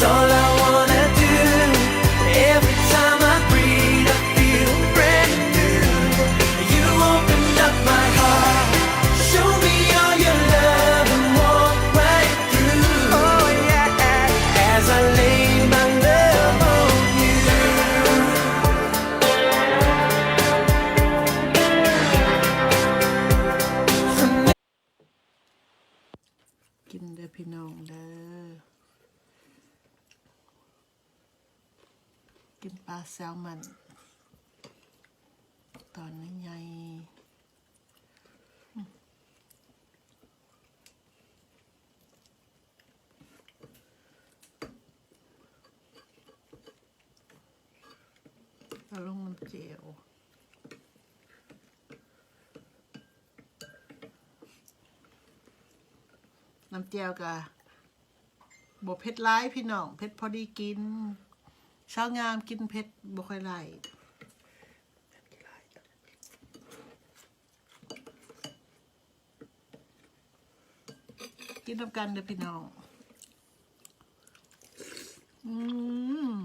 All I wanna do, every time I breathe, I feel brand new. You opened up my heart, show me all your love and walk right through. Oh yeah, as I lay my love on you. ກິນເດີພີ່ນ້ອງເດີ ກິນປາແຊວມອນຕອນໃຫຍ່ໆ. ເອົາລົງນ້ຳແຈ່ວ ນ້ຳແຈ່ວກະບໍ່ເຜັດຫຼາຍພີ່ນ້ອງ ເຜັດພໍດີກິນ ສາວງາມກິນເຜັດບໍ່ຄ່ອຍໄດ້. ກິນນຳກັນເດີພີ່ນ້ອງ. ອືມ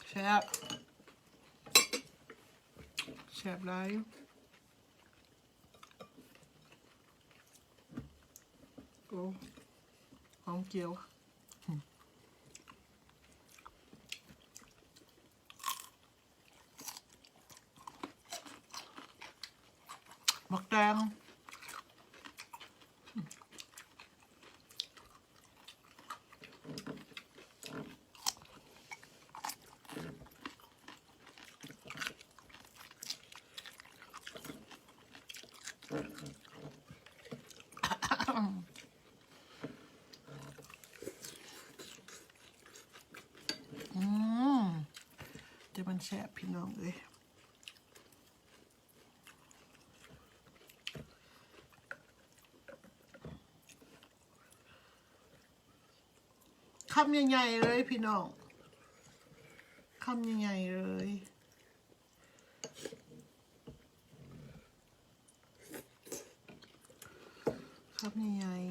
ແຊບ ແຊບຫຼາຍ. ໂອ້ ຫອມຈຽວ. ໝາກແຕງ ອືມ ແຕ່ມັນແຊບພີ່ນ້ອງເອີຍ. ຄຳໃຫຍ່ໆເລີຍພີ່ນ້ອງ ຄຳໃຫຍ່ໆເລີຍ ຄຳໃຫຍ່ໆ.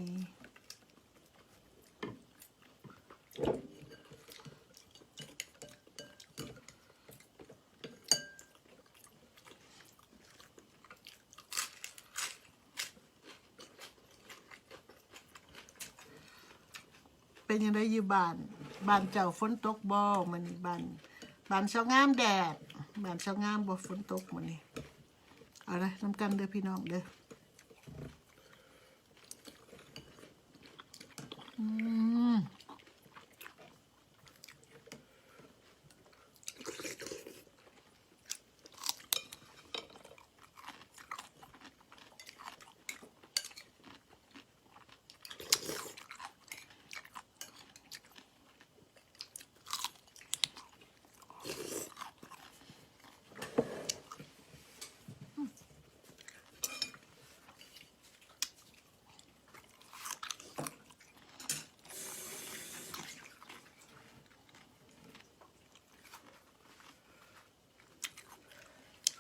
ເປັນຈັ່ງໃດຢູ່ບ້ານ? ບ້ານເຈົ້າຝົນຕົກບໍ່ມື້ນີ້? ບ້ານ ບ້ານສາວງາມແດດ ບ້ານສາວງາມບໍ່ຝົນຕົກມື້ນີ້. ເອົາເດີ ນຳກັນເດີພີ່ນ້ອງເດີ. ອືມ.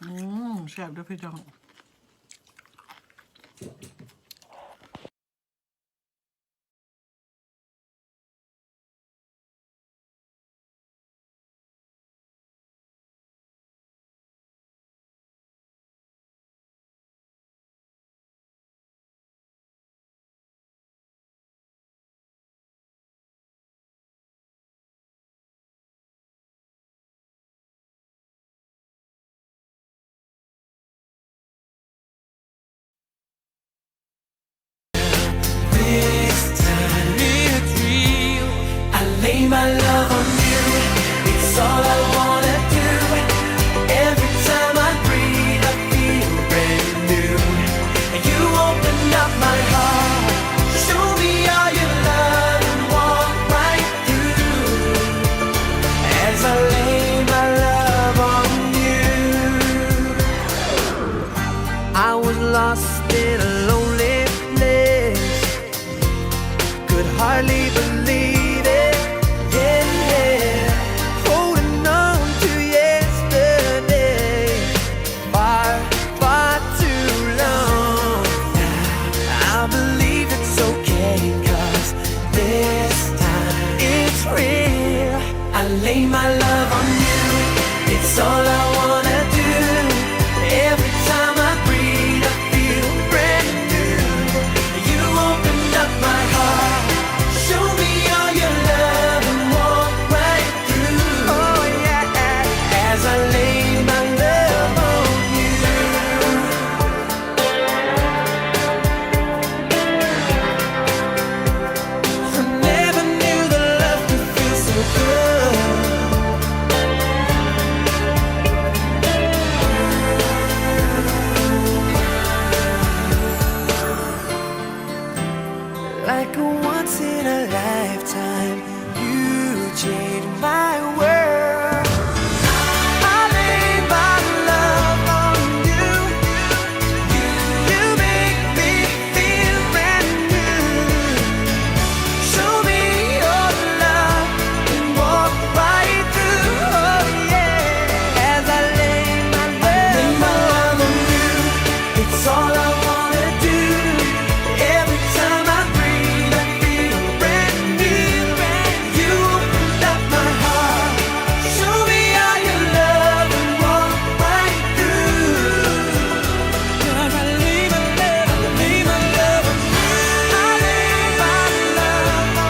ອືມ ແຊບເດີພີ່ນ້ອງ. Like a once in a lifetime, you changed my world.